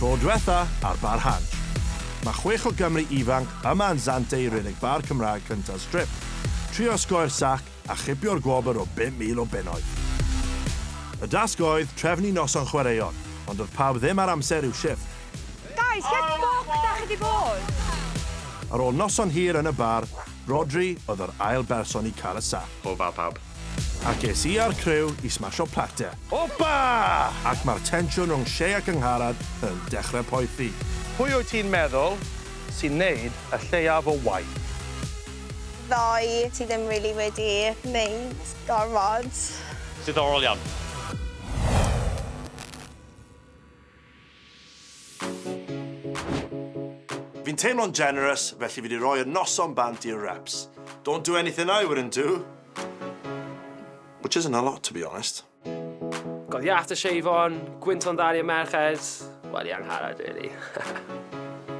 Tro dwetha ar Bar Hansh. Mae chwech o Gymry ifanc yma yn Zante i redeg bar Cymraeg cynta'r Strip, trio osgoi'r sac a chipio'r gwobr o 5,000 o bunnoedd. Y dasg oedd trefnu noson chwaraeon, ond doedd pawb ddim ar amser i'w shifft. Guys, lle ffwc dach chi 'di bod? Ar ôl noson hir yn y bar, Rhodri oedd yr ail berson i cael y sac. Hwyl fawr pawb. Ac es i a'r criw i smasho plater. Opa! Ac mae'r tensiwn rhwng Shay ac Angharad yn dechrau poethi. Pwy wyt ti'n meddwl sy'n neud y lleiaf o waith? Ddoe, ti ddim rili wedi neud gormod. Diddorol iawn. Fi'n teimlo'n generous, felly fi 'di rhoi y noson bant i'r reps. Don't do anything I wouldn't do. Which isn't a lot, to be honest. Got the aftershave on, gwynto'n dda i'r merched. Wel, i Angharad, really.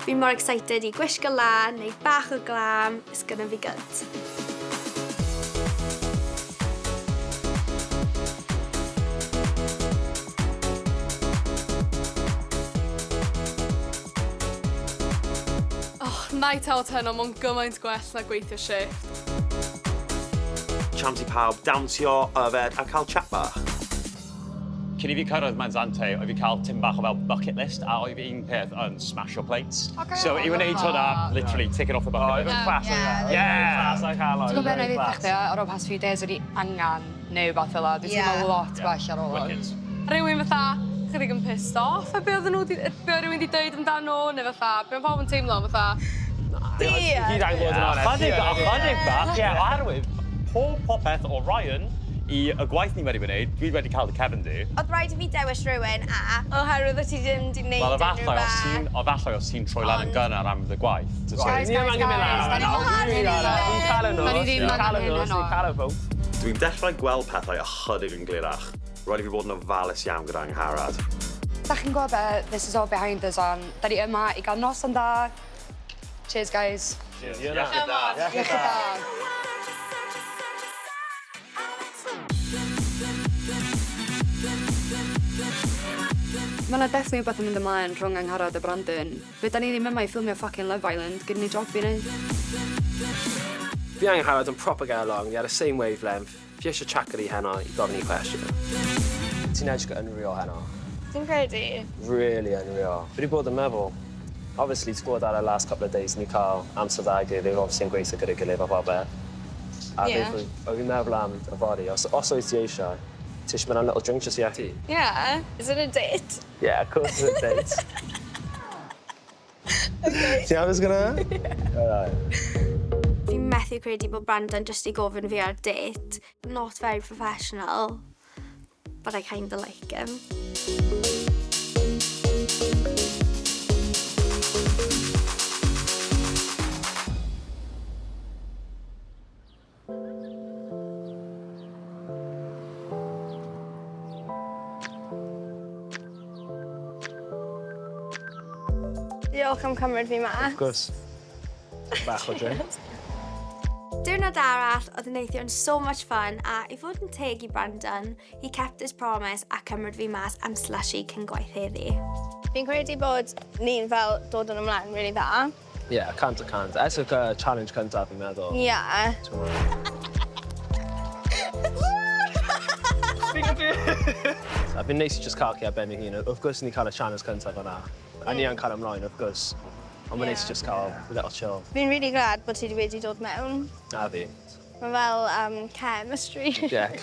Fi mor excited i gwisgo lan, neud bach o glam, it's gonna be good. Oh, night out heno, mae'n gymaint gwell na gweithio shift. Chance i pawb dawnsio, yfed a cael chat bach. Cyn i fi cyrraedd Manzante, oedd fi cael tim bach o fel bucket list, a oedd un peth yn smash your plates. Okay, so i wneud hwnna, literally, tick it off the bucket list. Oedd yn class oedd e. Yeah! Class o'n cael Ti'n gwybod beth na i ddeutha chdi ar ôl past few days o'n i angen neu wbath fel 'a. Dwi'n teimlo lot gwell ar ôl hwn. Wicked. Rhywun fatha chydig yn pissed off a be' oedden nhw 'di be' oedd rhywun 'di deud amdano nhw neu fatha be' ma' pawb yn teimlo fatha Fi gyd angen bod yn onest. Ychydig, ychydig bach, ie, oherwydd pob popeth o Ryan i y gwaith ni wedi gwneud, dwi wedi cael dy cefndir. Oedd rhaid i fi dewis rhywun a oherwydd o ti ddim 'di neud Wel, unrhyw efallai os ti'n, beth. efallai os ti'n troi lan yn gynnar am dy gwaith. Guys, Ni ddim guys, angen mynd guys. lan. Da ni Ni'n cael y nos, Da ni ddim ni'n cael y angen hyn nos, heno. ni'n cael y vote. Dwi'n dechrau gweld pethau ychydig yn glirach. Rhaid i fi bod yn ofalus iawn gyda Angharad. Da chi'n gwybod be, this is all behind us on. Da ni yma i gael noson da. Cheers, guys. Cheers. Iechyd da. Iechyd da. Mae 'na definitely wbath yn mynd ymlaen rhwng Angharad a Brandon. Be' 'dan ni ddim yma i ffilmio fucking Love Island, gynnon ni job i neud. Fi a Angharad yn proper get along, ni ar y same wavelength. Fi eisiau chat gyda hi heno i gofyn hi cwestiwn. Ti'n edrych yn unreal heno. Ti'n credu? Really unreal. Fi 'di bod yn meddwl, obviously ti'n gwybod ar y last couple of days ni cael amser dda i gilydd, obviously yn gweithio gyda'i gilydd a popeth. A Ie. beth oedd fi'n meddwl am yfory, os, os wyt ti eisiau, ti eisiau mynd am little drink just i a ti? Yeah. Is it a date? Yeah, of course it's a date. Okay. Ti'n hapus gyda hwnna? Yeah. Alright. Fi'n methu credu bod Brandon jyst 'di gofyn fi ar date. Not very professional, but I kinda like him. Diolch am cymryd fi mas. Of course. Bach o drink. Diwrnod arall, oedd yn neithiwr yn so much fun a i fod yn teg i Brandon, he kept his promise a cymryd fi mas am slushy cyn gwaith heddi. Fi'n credu bod ni'n fel dod yn ymlaen really dda. Yeah, 100%. Ers y challenge cyntaf, fi'n meddwl. Yeah. A fi'n neis i just cael chi ar ben ei hun. Wrth gwrs ni cael y challenge cyntaf yna. A ni yn cael ymlaen, wrth gwrs. Ond mae'n neis i just cael a little chill. Fi'n really glad bod ti wedi dod mewn. A fi. Mae fel chemistry. Yeah.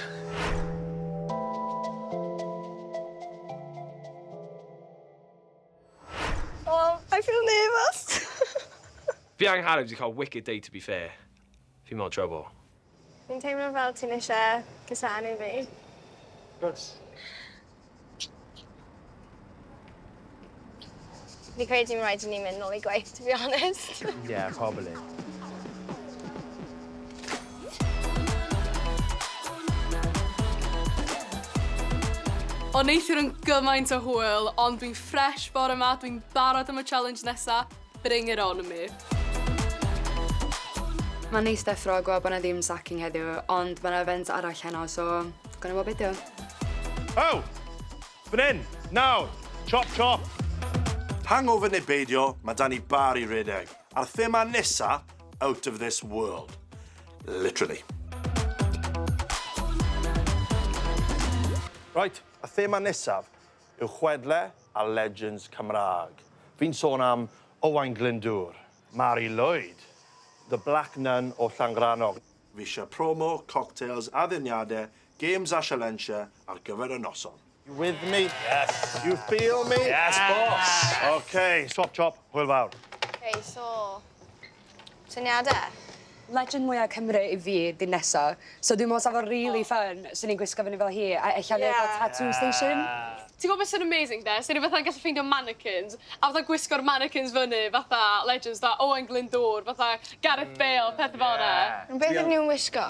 Oh, I feel nervous. Fi Angharad wedi cael wicked day to be fair. Fi mewn trouble. Fi'n teimlo fel ti'n eisiau cusanu fi. Of course. Fi credu mae'n rhaid i ni mynd nôl i gwaith, to be honest. Yeah, probably. O neithiwr yn gymaint o hwyl, ond dwi'n ffresh bore 'ma, dwi'n barod am y challenge nesa. Bring it on me. Mae'n neis deffro a gweld bod 'na ddim sacking heddiw, ond mae 'na event arall heno, so gawn ni weld be' 'di o. Oh! Fan hyn! Nawr! Chop chop! Hangover neu beidio, mae 'da ni bar i redeg, a'r thema nesa, out of this world. Literally. Right, y thema nesaf yw chwedle a legends Cymraeg. Fi'n sôn am Owain Glyndŵr, Mari Lwyd, The Black Nun o Llangrannog. Fi eisiau promo, cocktails, addurniadau, games a sialensiau ar gyfer y noson. You with me? Yes. You feel me? Yes, boss. OK, swap chop, hwyl fawr. Okay, so... Syniadau? Legend mwyaf Cymru i fi di nesa. So dwi'n meddwl sa fo really fun, swn i'n gwisgo fyny fel hi, a ella neud fel tattoo station. Ti'n gwybod beth sy'n amazing de? Sy'n ni fatha'n gallu ffeindio mannequins, a fatha gwisgo'r mannequins fyny, fatha legends, fatha Owain Glyndŵr, fatha Gareth Bale, pethau fel yna. Beth ydyn nhw'n wisgo?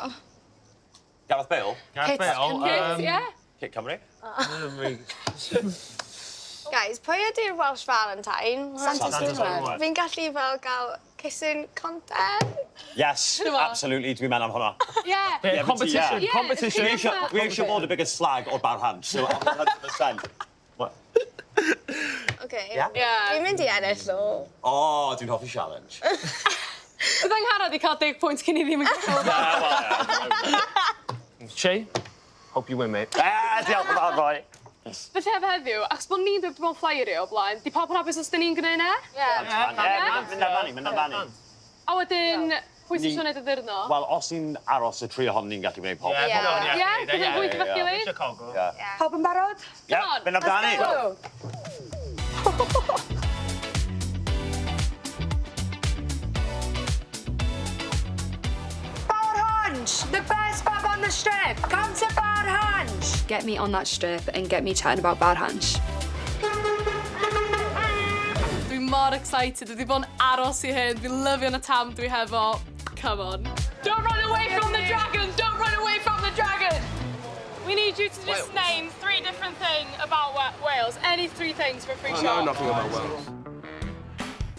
Gareth Bale? Gareth Bale. Kit, ie? Kit Cymru? Guys, pwy ydy'r Welsh Valentine? Santa Sylvan. Fi'n gallu fel gael kissing content. Yes, absolutely, dwi'n meddwl am hwnna. Ie. Yeah, Competition, Yeah, competition. Dwi eisiau, dwi eisiau bod y biggest slag o'r bar hand, so 100%. What? Okay. Yeah? Yeah. Fi'n mynd i ennill o. Oh, dwi'n hoffi challenge. Bydd Angharad i cael 10 pwynt cyn i ddim yn cael. Che, hope you win, mate. Ah, diolch yn fawr, boi. Felly efo heddiw, achos bod ni'n dweud bod flyerio o blaen, di pawb yn hapus os dyn ni'n gwneud e? Yeah. Yeah, mynd amdani, mynd amdani. A wedyn, pwy sy'n eisiau gwneud y ddurno? Wel, os ni'n aros y tri ohon ni'n gallu gwneud pop. Ie. Ie, bydd yn gweithio efo'ch gilydd? Chicago. Pawb yn barod? Ie, mynd amdani. Go! Bar Hansh! The best pub on the strip! Come to Bar Hansh! Get me on that strip and get me chatting about Bar Hansh. Dwi'n mor excited, dwi wedi bod yn aros i hyn, dwi'n lyfio yn y tam dwi hefo. Come on. Don't run away from the dragon! Don't run away from the dragon! We need you to just name three different things about Wales. Any three things for a free I shot. know nothing about Wales.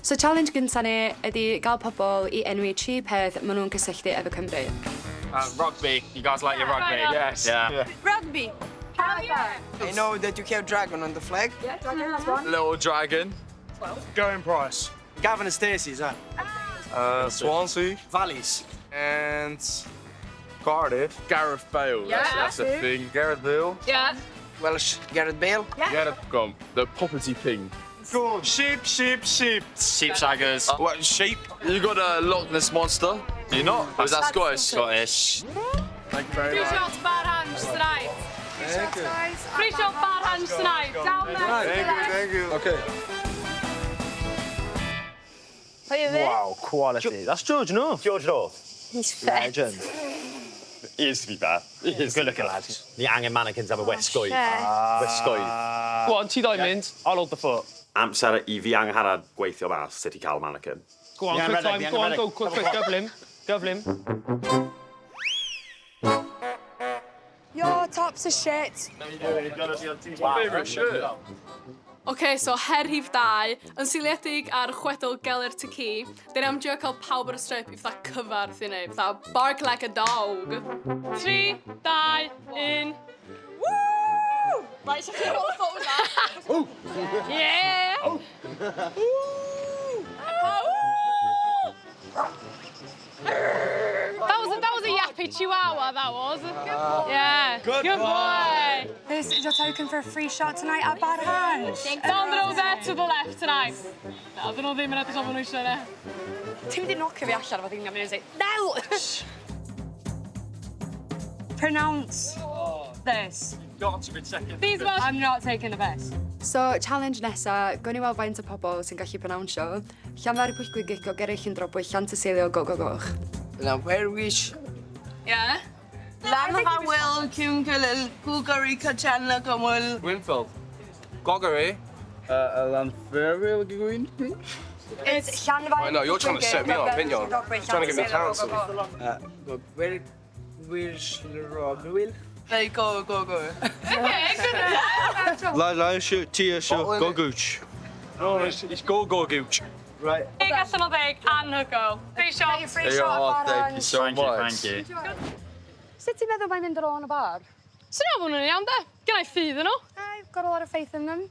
So challenge gynta ni ydy gael pobl i enwi tri peth maen nhw'n cysylltu efo Cymru. Rugby. You guys like your rugby? Fair enough. Yes. Yeah. Rugby. Hell yeah. I know that you have dragon on the flag. Yeah, dragon, that's one. Little dragon. Going Price. Gavin and Stacey's, that. Swansea. Valleys. And Cardiff. Gareth Bale. Yeah. That's a thing. Gareth Bale. Yeah. Welsh Gareth Bale. Gareth Gone. The property thing. Cool. Sheep, sheep, sheep. Sheep shaggers. What, sheep? You got a Loch Ness Monster. Do you not? Or is that Scottish? Scottish. Thank you very Free shot Bar Hansh tonight. Thank you. Free shot Bar Hansh tonight. Down there. Thank you, thank you. Okay. Pwy yw fe? Wow, quality. That's George North. George North. He's fit. Legend. He is, to be fair. He is. Good looking lad. Ni angen mannequins am y wisgoedd. shit. Wisgoedd. Go on, ti ddau mynd. I'll hold the fort. Amser i fi Angharad gweithio mas sut i cael mannequin. Go on, Ni quick angen time. redeg, ni Go on, angen go, quick, quick. Gyflym. Gyflym. Your tops are shit. Favourite shirt. OK, so her rhif 2, yn seiliedig ar chwedl Gelert y Ci, dyn ni am drio cael pawb ar y strip i fatha cyfarth i wneud, fatha bark like a dog. 3, 2, 1. Woo! Right, so chi'n roll y ffôn na. Yeah! Woo! Woo! That was a yappy chihuahua, that was. Yeah. Good boy. This is your token for a free shot tonight at Bar Hansh. Down the road there to the left tonight. Na, dyn nhw ddim yn edrych fel nhw eisiau yna. Ti'n mynd i nocio fi allan efo thing am mynd i No! Pronounce this. Got to be second. These Welsh... I'm not taking the piss. So, challenge nesa, gwn i weld faint o pobl sy'n gallu pronounsio. Llanfair Pwllgwyngyll Gerrig Drobwy Llantysilio go go goch. Llanfairwish. Yeah. Lanhawel, Cymgelel, Gwgari, Cachanla, Gymwyl. Winfield. Goggery. Llanfairil Gwyn. It's Llanfair. I know, you're trying to set me up, aren't you? You're trying to get me cancelled. Will. Like, go, go, go. Okay, good. La la shoot tia shoot go gooch. No, it's go go gooch. Right. Deg allan o ddeg, anhygoel. Free shot. Free shot at Bar thank you Hansh. so much. Thank you. Sut ti'n meddwl mae'n mynd ar ôl yn y bar? Swn i'n meddwl nhw'n iawn, de. Gynna i ffydd yn nhw. I've got a lot of faith in them.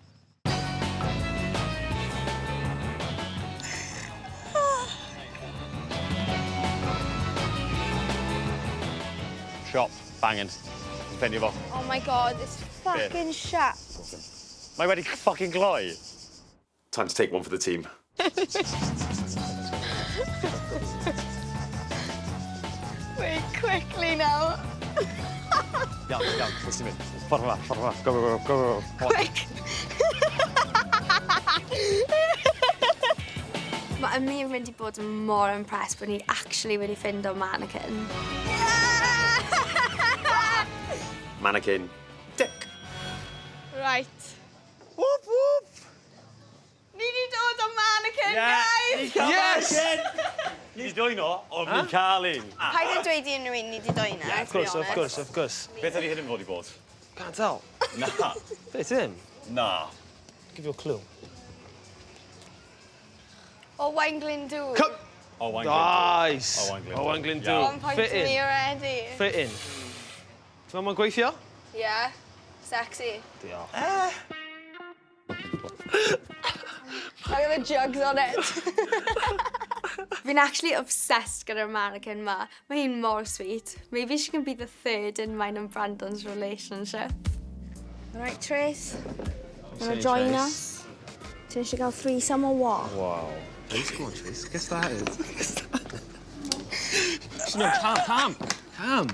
Bangin. Ffeindio fo. Oh my god, it's fucking shut. Mae wedi fucking gloi. Time to take one for the team. Wait, quickly now. Iawn, iawn, lle ti'n mynd? Ffordd yma, ffordd yma. Go, go, go, go, go. Quick. Mae Amir yn mynd i bod yn mor impressed bod ni actually wedi ffindo mannequin. Mannequin. Dick. Right. Whoop, whoop. Ni di dod o mannequin, guys! Yes! Ni di dwyno, ond ni'n cael un. Paid yn dweud i unrhyw un ni di dwyno, Of course, of course, of course. Beth ydy hyn yn fod i bod? Can't tell. Na. Beth ddim? Na. Give you a clue. Owain Glyndŵr. Come. Owain Glyndŵr. Nice. Owain Glyndŵr. Owain Glyndŵr. One point Fit to me in. already. Fit in. Ti'n meddwl mae'n gweithio? Yeah. Sexy. Diolch. Look at the jugs on it. Fi'n actually obsessed gyda'r mannequin ma. Mae hi'n mor sweet. Maybe she can be the third in mine and Brandon's relationship. Right, Trace. Wanna join us? Ti'n eisiau gael threesome or what? Wow. Please go on, Trace. Get started. No, calm, calm. Calm.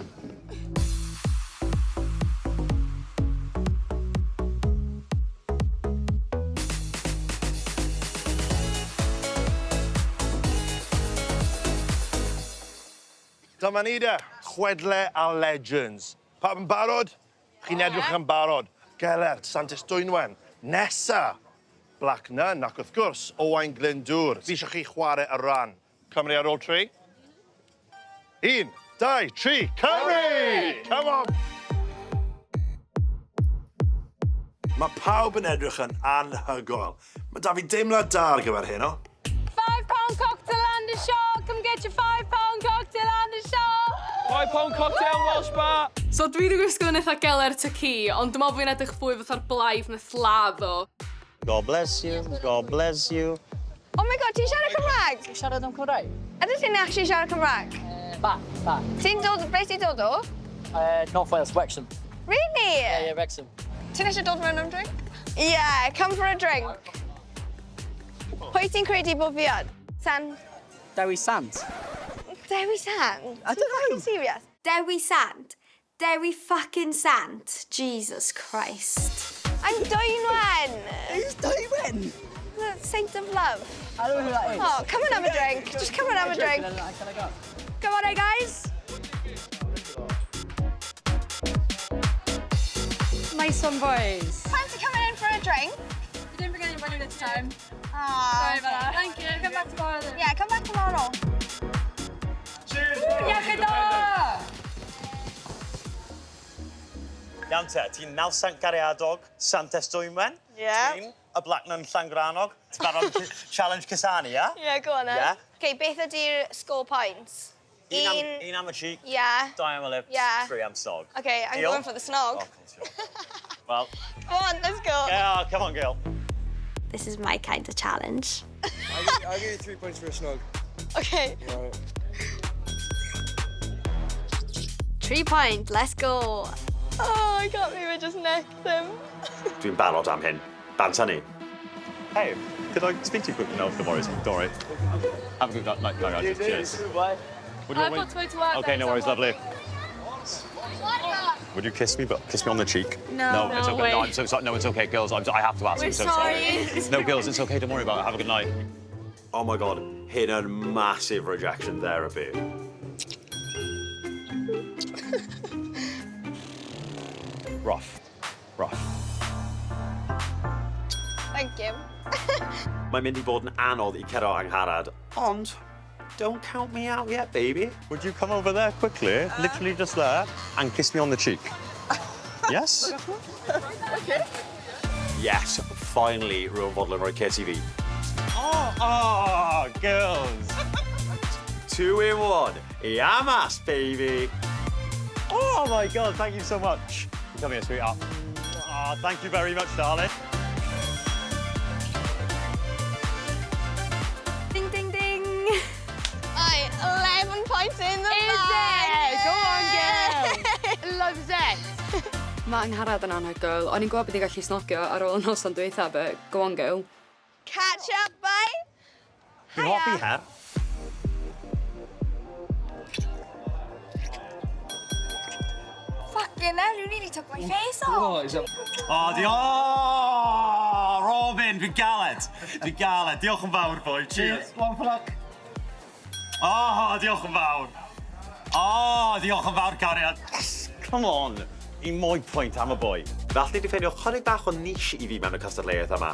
Dyma ni de, chwedle a legends. Pawb yn barod? Chi'n edrych yn barod. Gelert, Santes Dwynwen, Nessa, Black Nun, ac wrth gwrs, Owain Glyndŵr. Fi eisiau chi chwarae y ran. Cymru ar ôl tri. 1, 2, 3, Cymru! Come on! Mae pawb yn edrych yn anhygoel. Mae da fi deimlad da ar gyfer heno. £5 cocktail and a shot. Come get your £5 cocktail and a shot. £5 cocktail, Welsh bar! So dwi wedi gwisgo yn eitha Gelert y ci, ond dwi'n meddwl fi'n edrych fwy fatha'r blaidd nath ladd o. God bless you, God bless you. Oh my god, ti'n siarad Cymraeg? Ti'n siarad am Cymraeg? Ydych ti'n actually siarad Cymraeg? Ba, ba. Ti'n dod, ble ti'n dod o? North Wales, Wrexham. Really? Yeah, Wrexham. Ti'n eisiau dod mewn am drink? Yeah, come for a drink. Pwy ti'n credu bod fi yn? San? Dewi Sant. Dewi Sant? I don't know. Serious? Dewi Sant. Dewi fucking Sant. Jesus Christ. I'm Dwynwen. Who's Dwynwen? The saint of love. I don't know who that is. Oh, come and have a drink. Just come and have a drink. Can I go? Come on, eh, guys! Nice one, boys. Fancy coming in for a drink? You didn't bring anybody this time. Ah, Sorry about that. Thank you. Come back tomorrow then. Yeah, come back tomorrow. Cheers! Iechyd da! Iawn te, ti'n nawsant gariadog, Santes Dwynwen. Yeah. Ti'n y Black Nun Llangrannog. Ti'n barod challenge Cusani, ia? Yeah, go on then. Yeah. Okay, beth ydy'r score points? Un am y cheek, Yeah. dau am y lips, Yeah. three am snog. Okay, I'm Deal? going for the snog. Oh, of course you are. Well, Come on, let's go. yeah, come on, girl. This is my kind of challenge. I'll give you 3 points for a snog. Okay. Right. 3 point, let's go. Oh, I can't believe I just necked him. Dwi'n barod am hyn. Bant â ni. Hey, could I speak to you quickly? No, no worries. Don't worry. Have a good night, night, guys. Cheers. Would you I've want got me- to go to work. Okay, no worries, lovely. Would you kiss me, but kiss me on the cheek? No. No, it's No okay. way. No, I'm so sorry. No, it's okay, girls. I have to ask. We're I'm so sorry. sorry. No, girls, it's okay. Don't worry about it. Have a good night. Oh my god, hyn yn massive rejection therapy. Rough. Rough. Thank you. Mae'n mynd i fod yn anodd i curo Angharad, ond don't count me out yet, baby. Would you come over there quickly? Literally just there. And kiss me on the cheek. Yes? Okay. Yes, finally, rhywun fodlon rhoi kiss i fi. Oh, girls. 2 in 1. Yamas, baby. Oh my God, thank you so much. Come here, sweetheart. Oh, thank you very much, darling. Ding, ding, ding. Aye, 11 points in the Is bag. it? Go on, girl. Mae Angharad yn anhygoel. O'n i'n gwybod bod hi'n gallu snogio ar ôl y noson dwytha, but go on, girl. Catch up, bye! Fi'n hoffi her. Fucking hell, you nearly took my face off. O, di... O, Robin, dwi'n galed. Dwi'n galed. Diolch yn fawr, boi. Cheers. One for luck. O, diolch yn fawr. O, diolch yn fawr, cariad. Yes, come on. Un mwy pwynt am y boi. Falle di ffeindio chydig bach o niche i fi mewn y cystadleuaeth yma.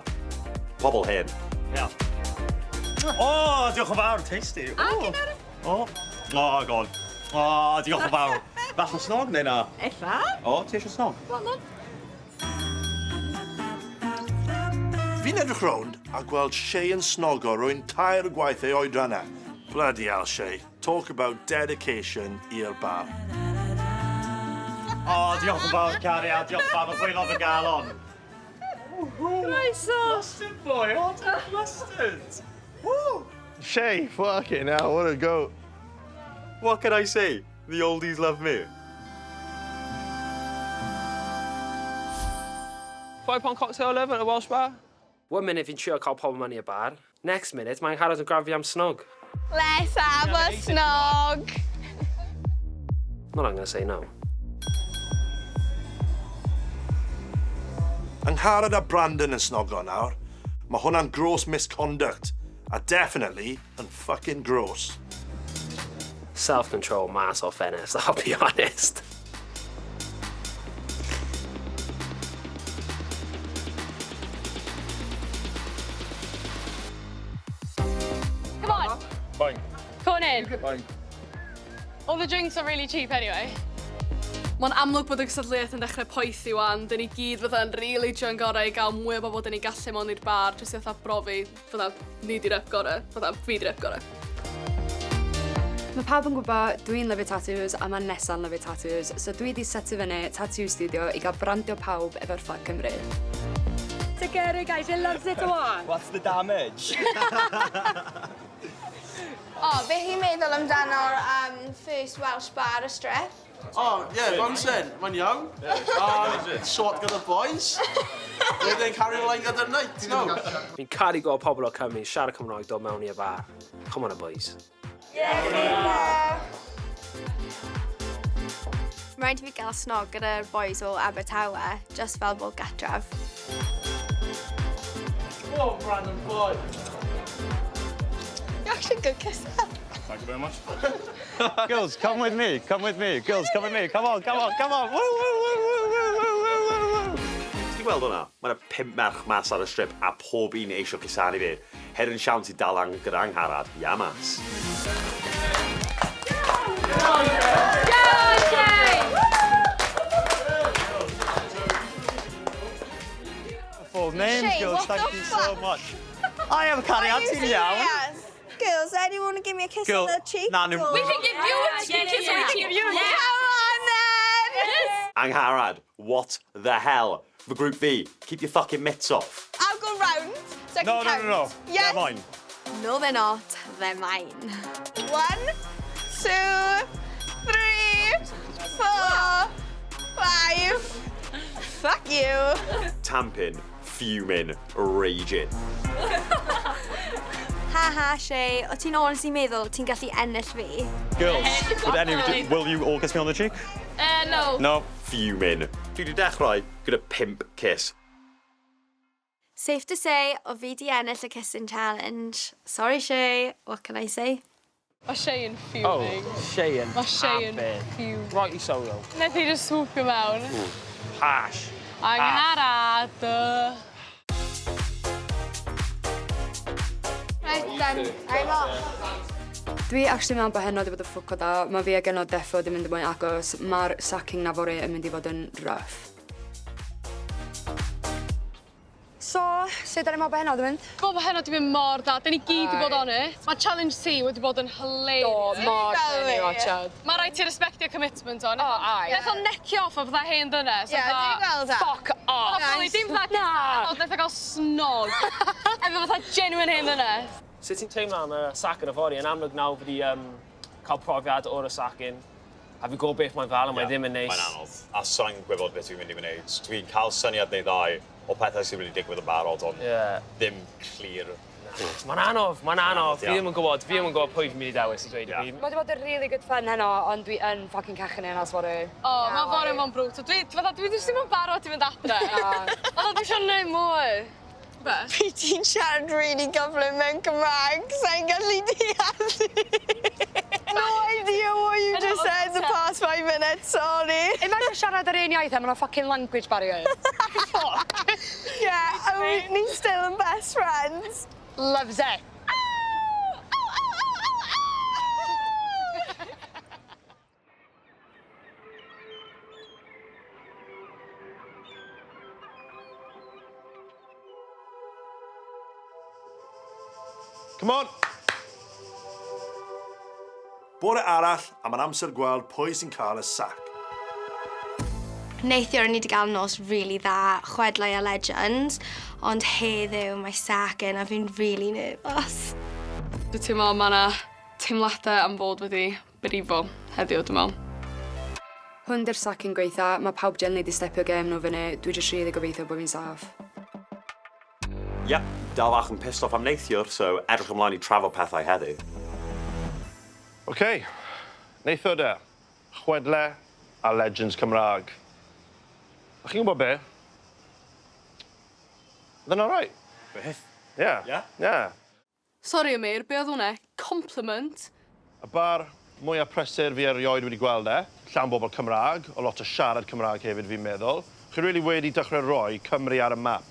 Pobl hyn. Yeah. O, diolch yn fawr, tasty. O, o, oh, god. O, diolch yn fawr. Falle snog neu na? Ella. O, ti eisiau snog? Fi'n edrych rownd a gweld Shay yn snogo rwy'n tair gwaith ei oedran e. Bloody hell, Shay. Talk about dedication i'r bar. O, diolch yn fawr, cariad. Diolch yn fawr. Mae'n gwaelod fy galon. Croeso! Mustard boy, hot and mustard. Woo! Shay, fucking hell, what a goat. What can I say? The oldies love me. £5 cocktail 11 at a Welsh bar. One minute fi'n trio cael pobl mewn i'r bar. Next minute, mae'n Angharad yn grab fi am snog. Let's have a snog. Not I'm gonna say no. Angharad a Brandon yn snogo nawr. Mae hwnna'n gross misconduct. A definitely yn fucking gross. Self-control mas o ffenest, I'll be honest. Come on. Fine. Come on in. Fine. All the drinks are really cheap anyway. Mae'n amlwg bod y gystadleuaeth yn dechrau poethi wan. Dyn ni gyd fatha'n really trio'n gorau i gael mwy o bobl dyn ni gallu mewn i'r bar, jyst i fatha brofi, fatha ni di'r rep gorau, fatha fi di'r rep gorau. Mae pawb yn gwybod dwi'n lyfio tattoos a mae Nesa'n lyfio tattoos, so dwi wedi setio fyny tattoo studio i gael brandio pawb efo'r flag Cymru. Take care, guys. He loves it all. What's the damage? O, beth chi'n meddwl amdano'r first Welsh bar y Strip? Oh, yeah, Ronson, mae'n iawn. Short gyda boys. Wedyn carry line gyda'r night, no? Fi'n caru gweld pobl o Cymru siarad Cymraeg dod mewn i'r bar. Come on, boys. Yeah. Mae'n rhaid i fi gael snog gyda'r boys o Abertawe, just fel bod gatref. Oh, Brandon boy. You're actually a good kisser. Thank you very much. Girls, come with me. Come with me. Girls, come with me. Come on, come on, come on. Woo, woo, woo, woo, woo, woo, woo, woo, woo. Ti'n gweld hwnna? Mae yna pump merch mas ar y strip a pob un eisiau cusanu fi. Her yn siawns i dal ang gyda Angharad. Ia mas. Go, Shay! Full names, Shay, girls. what Thank the you so fuck? much. I am cariad, Are you ti'n iawn? serious? Girls, anyone want to give me a kiss Girl, on the cheek? na, no. or- We can give you a kiss on the cheek. Come on then! Angharad, what the hell? For group V, keep your fucking mitts off. I'll go round so I No, can no, count. no, no. Yes. They're mine. No, they're not. They're mine. 1, 2, 3, 4, 5. Fuck you. Tamping, fuming, raging. Ha ha, Shay. O ti'n honestly meddwl ti'n gallu ennill fi? Girls, would any, will you all kiss me on the cheek? No. No. Fuming. Dwi wedi dechrau gyda pump kiss. Safe to say, o fi di ennill y kissing challenge. Sorry, Shay. What can I say? Mae Shay yn fuming. Oh, Shay yn Mae Shay yn tamping. fuming. Rightly so, though. Nath hi just swoopio mewn. Hash. Angharad. Right then, I'm off. Dwi actually meddwl bod heno wedi bod yn ffwc o da. Mae fi a Genod deffo wedi mynd yn mwy agos. Mae'r sacking na fory yn mynd i fod yn rough. So, sut da ni'n meddwl bod heno wedi mynd? Bo bod heno wedi mynd mor dda. Dyn ni gyd wedi bod on it. Mae Challenge C wedi bod yn hilarious. Do, mor funny watchad. Mae rhaid ti respectio commitment o. O, aye. Nath o necio off o fatha hen ddynes. Ie, dwi'n gweld e. Fuck off. Nice. Dim fatha... Na. Nath o gael snog. Efo fatha genuine hen ddynes. Sut ti'n teimlo am y sac yn yfory? Yn amlwg nawr fi wedi cael profiad o'r y sacking. A fi'n gwybod beth mae'n fel, a mae ddim yn neis. Mae'n anodd. A sa'n gwybod beth dwi'n mynd i wneud. Dwi'n cael syniad neu ddau o pethau sydd wedi digwydd yn barod, ond ddim clir. Mae'n anodd, mae'n anodd. Fi ddim yn gwybod, fi ddim yn gwybod pwy fi'n mynd i dewis i dweud y gwir. Mae wedi bod yn really good fun heno, ond dwi yn fucking cachu ni yna sori. O, mae fory mae'n brutal. Dwi, fatha, dwi jyst ddim yn barod i fynd adre. Fatha, dwi eisiau gwneud mwy. Be? Fi ti'n siarad really gyflym mewn Cymraeg, sa'n gallu deall. No idea what you just said the past 5 minutes, sorry. Imagine siarad yr un iaith a mae'n fucking language barrier. Yeah, and ni still yn best friends. Loves it. Ow! Ow, ow, ow, ow, ow! Come on! Bore arall, a mae'n amser gweld pwy sy'n cael y sac. Neithiwr ni wedi cael nos really dda, chwedlau a legends, ond heddiw mae sacking a fi'n really nervous. Dwi'n teimlo mae yna teimladau am fod wedi brifo heddiw, dwi'n meddwl. Hwn di'r sacking gweitha, mae pawb generally di stepio game nhw fyny. Dwi jyst really gobeithio bod fi'n saff. Yep, dal bach yn pissed off am neithiwr, so edrych ymlaen i trafod pethau heddiw. OK, neithiwr de. Chwedle a Legends Cymraeg. A chi'n gwybod be? Oedd e'n alright? Beth? Yeah. Yeah? Yeah. Sorry, Amir, be oedd hwnna? Compliment? Y bar mwyaf prysur fi erioed wedi gweld e. Llawn bobl Cymraeg, o lot o siarad Cymraeg hefyd fi'n meddwl. Chi really wedi dechrau rhoi Cymru ar y map.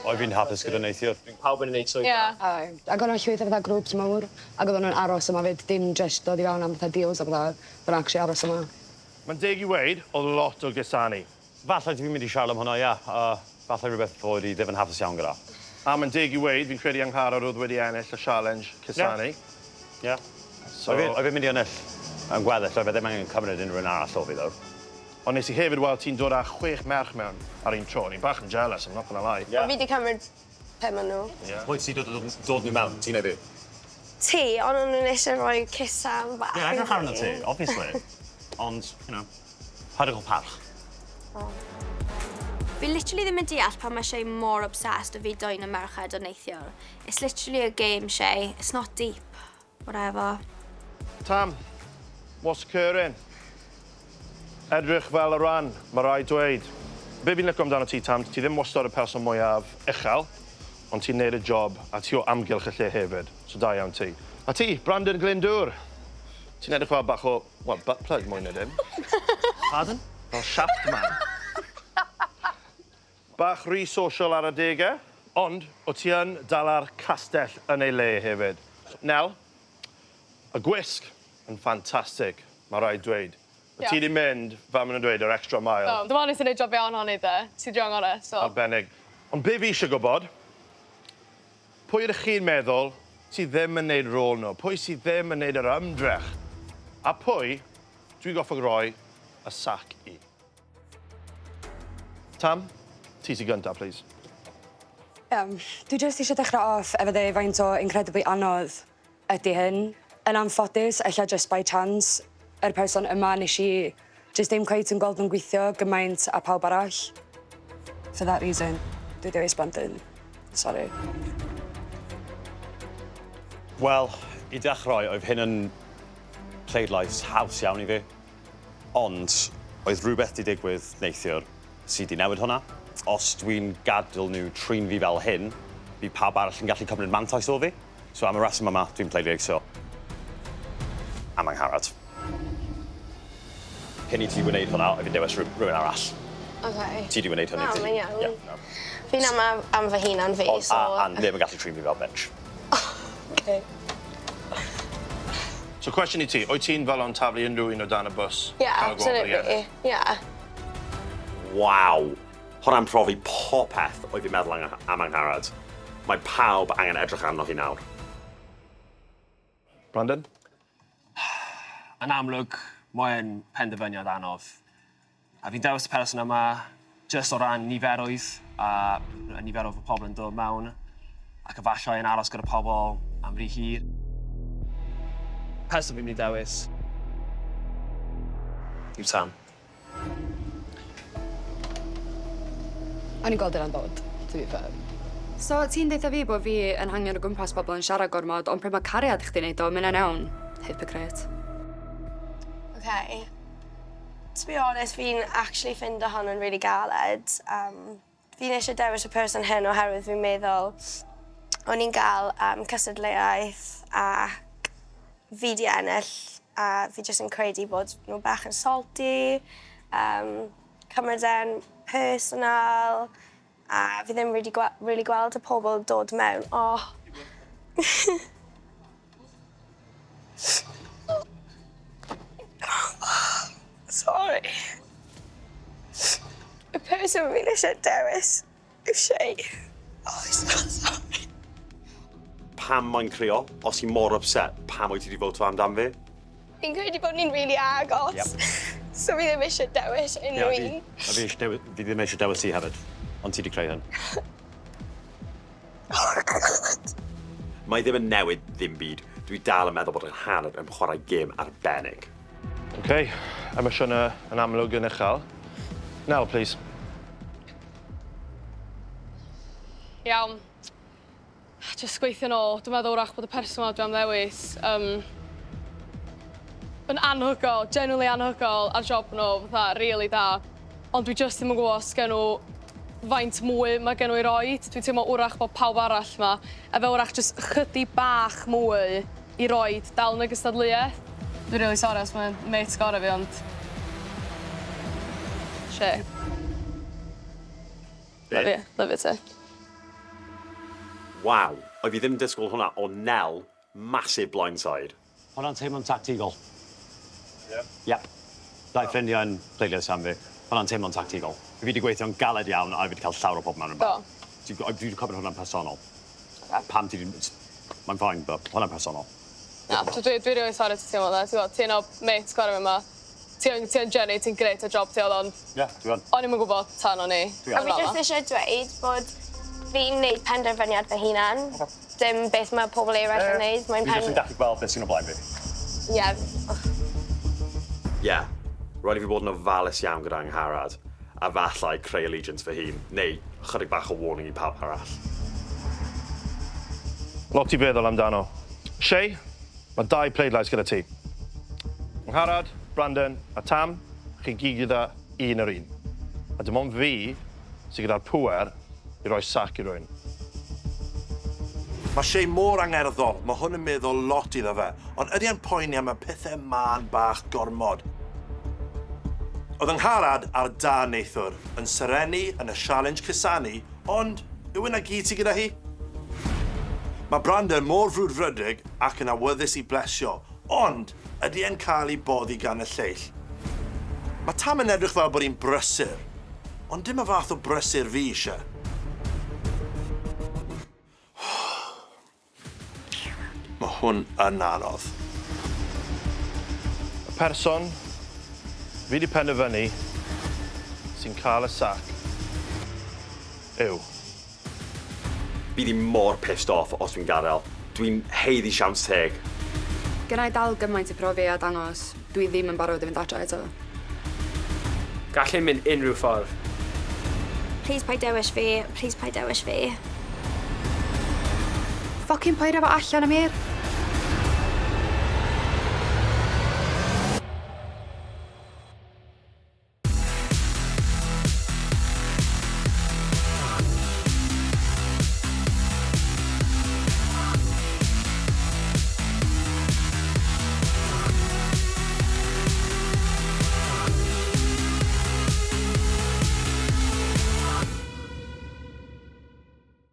Oedd fi'n hapus gyda neithiwr. Pawb yn gwneud swydd. Yeah. Aye. Ac o'n llwyth o fatha grŵps mawr, ac oedden nhw'n aros yma fyd, dim just dod i fewn am fatha deals a fatha, but actually aros yma. Mae'n deg i weud, oedd lot o gusanu. Falle dwi'n mynd i siarad am hwnna, ia. Falle rhywbeth fod i ddim yn hapus iawn gyda. A mae'n deg i weud, fi'n credu Angharad oedd wedi ennill y challenge cusanu. Ie. Yeah. So, Oedd fi'n mynd i ennill yn gweddill, oedd fe ddim angen cymryd unrhyw un arall o fi, ddo. Ond nes i hefyd weld ti'n dod â chwech merch mewn ar un tro. Ni'n bach yn jealous, I'm not gonna lie. Yeah. Fi wedi cymryd pum o'n nhw. Yeah. Pwy sy'n dod nhw mewn? Ti'n neu fi? Ti, ond o'n nhw'n eisiau rhoi cusan bach. Ie, edrych arno ti, obviously. Ond, paid â parch. Fi literally ddim yn deall pan mae Shay mor obsessed o fi dwyn y merched o neithiwr. It's literally a game, Shay. It's not deep. Whatever. Tam, what's occurring? Edrych fel y ran, mae rhaid dweud. Be fi'n licio amdano ti, Tam, ti ddim wastad y person mwyaf uchel, ond ti'n neud y job a ti o amgylch y lle hefyd. So da iawn ti. A ti, Brandon Glyndŵr. Ti'n edrych fel bach o, well, butt plug mwy na dim. Pardon? Fel shaft man. Bach rhy social ar adegau, ond o ti yn dal ar castell yn ei le hefyd. Nel, y gwisg yn ffantastig, mae rhaid dweud. O ti Diolch. di mynd, fel maen nhw'n dweud, yr extra mile. Do, dwi'n meddwl nes i wneud job iawn honni, de. Ti'n dio'n gorau, so. Arbennig. Ond be fi eisiau gwybod, pwy ydych chi'n meddwl sydd ddim yn neud rôl nhw? Pwy sydd ddim yn neud yr ymdrech? A pwy dwi'n goffo roi y sac i? Tam, ti sy'n gyntaf, please. Dwi jyst eisiau dechrau off efo dweud faint o incredibly anodd ydy hyn. Yn anffodus, ella just by chance, yr person yma nes i just ddim cweit yn gweld nhw'n gweithio gymaint a pawb arall. For that reason, dwi dewis Brandon. Sorry. Wel, i dechrau, oedd hyn yn pleidlais haws iawn i fi. Ond, oedd rhywbeth di digwydd neithiwr sydd di newid hwnna. Os dwi'n gadael nhw trin fi fel hyn, bydd pawb arall yn gallu cymryd mantais o fi. So am y reswm yma, dwi'n pleidleisio am Angharad. Cyn i ti wneud hwnna, oedd fi'n dewis rhywun arall. Okay. Ti di wneud hynny. Na, mae'n iawn. Yeah, no. Fi'n am fy hunan fi, Ond, so... a ddim yn gallu trin fi fel bitch. Okay. So cwestiwn i ti, wyt ti'n fel o'n taflu unrhyw un o dan y bws? Yeah, Cael y gwobr i absolutely. ennill? Yeah. Waw! Hwna'n profi popeth oedd fi'n meddwl am Angharad. Mae pawb angen edrych arno hi nawr. Brandon? Yn amlwg, mae'n penderfyniad anodd. A fi'n dewis y person yma jyst o ran niferoedd a niferoedd o pobl yn dod mewn ac efallai yn aros gyda pobl am rhy hir. Person fi'n mynd i dewis. yw Tam. O'n i'n gweld hynna'n dod, to be fair. So, ti'n deutha fi bod fi yn hangian o gwmpas bobl yn siarad gormod, ond pryd mae cariad chdi'n neud o, ma' hynna'n iawn. Hypocrite. Okay. To be honest, fi'n actually ffindo hon yn really galed. Fi'n eisiau dewis y person hyn oherwydd fi'n meddwl o'n i'n gael cystadleuaeth ac fi 'di ennill a fi jyst yn credu bod nhw bach yn salty, cymryd e'n personal a fi ddim really, really gweld y pobl dod mewn. Oh. Sorry. Y person fi'n eisiau dewis yw Shay. Oh, I'm so sorry. Pam mae'n crio? Os i mor upset, pam wyt ti wedi voto amdan fi? Fi'n credu bod ni'n really agos. Yep. So fi ddim eisiau dewis unrhyw un. A fi, eisiau dewis, fi ddim eisiau dewis ti hefyd. Ond ti wedi creu hyn. Oh, God. Mae ddim yn newid ddim byd. Dwi dal yn meddwl bod Angharad yn chwarae gêm arbennig. OK, emosiynau yn amlwg yn uchel. Nel, please. Iawn. Just gweithio nôl. Dwi'n meddwl wrach bod y person yma dwi am ddewis yn anhygoel, genuinely anhygoel ar job nhw, fatha, really da. Ond dwi just ddim yn gwybod os gen nhw faint mwy mae gen nhw i roid. Dwi'n teimlo wrach bod pawb arall yma, efo wrach just chydig bach mwy i roid dal yn y gystadleuaeth. Dwi'n really sorry os mae'n mate gorau fi, ond Shay. Love you, love you too. Waw, oedd fi ddim yn disgwyl hwnna o Nel, massive blindside. Hwnna'n teimlo'n tactigol. Yeah. Yep. Dau ffrindiau yn pleidlais am fi. Hwnna'n teimlo'n tactigol. Fi wedi gweithio'n galed iawn a fi wedi cael llawer o pobl mewn yma. Do. Dwi wedi cofio hwnna'n personol. Pam ti wedi... Mae'n fine, but hwnna'n personol. Na, dwi really sorry ti teimlo dda. Ti'n gwbod, ti'n o mate gorau fi yma. Ti yn Jenny, ti'n grêt o job ti oedd on. Ie, yeah, dwi yn. O'n i'm yn gwybod tan o'n i. Dwi A fi jyst eisiau dweud bod fi'n neud penderfyniad fy hunan. Dim beth mae pobl eraill yn neud. Mae'n Dwi jyst yn gallu gweld beth sy'n o blaen fi. Ie. Ie, yeah, rhaid i fi bod yn ofalus iawn gyda Angharad a fallai creu allegiance fy hun, neu chydig bach o warning i pawb arall. Lot i feddwl amdano. Shay, mae dau pleidlais gyda ti. Angharad, Brandon a Tam, chi gyd gyda un yr un. A dim ond fi sydd gyda'r pŵer i roi sac i rywun. Mae Shay mor angerddol, mae hwn yn meddwl lot iddo fe, ond ydy e'n poeni am y pethau mân bach gormod? Oedd Angharad ar dân neithiwr, yn serennu yn y challenge cusanu, ond yw hynna gyd sydd gyda hi? Mae Brandon mor frwdfrydig ac yn awyddus i blesio, ond ydy e'n cael ei boddi gan y lleill? Mae Tam yn edrych fel bod hi'n brysur, ond dim y fath o brysur fi eisiau. Mae hwn yn anodd. Y person fi wedi penderfynu sy'n cael y sac yw... Bydd hi mor pissed off os dwi'n gadael. Dwi'n haeddu siawns teg. Gen i dal gymaint i profi a dangos. Dwi ddim yn barod i fynd adre eto. Gallai mynd unrhyw ffordd. Please paid dewis fi, please paid dewis fi. Fucking paid efo allan, Amir.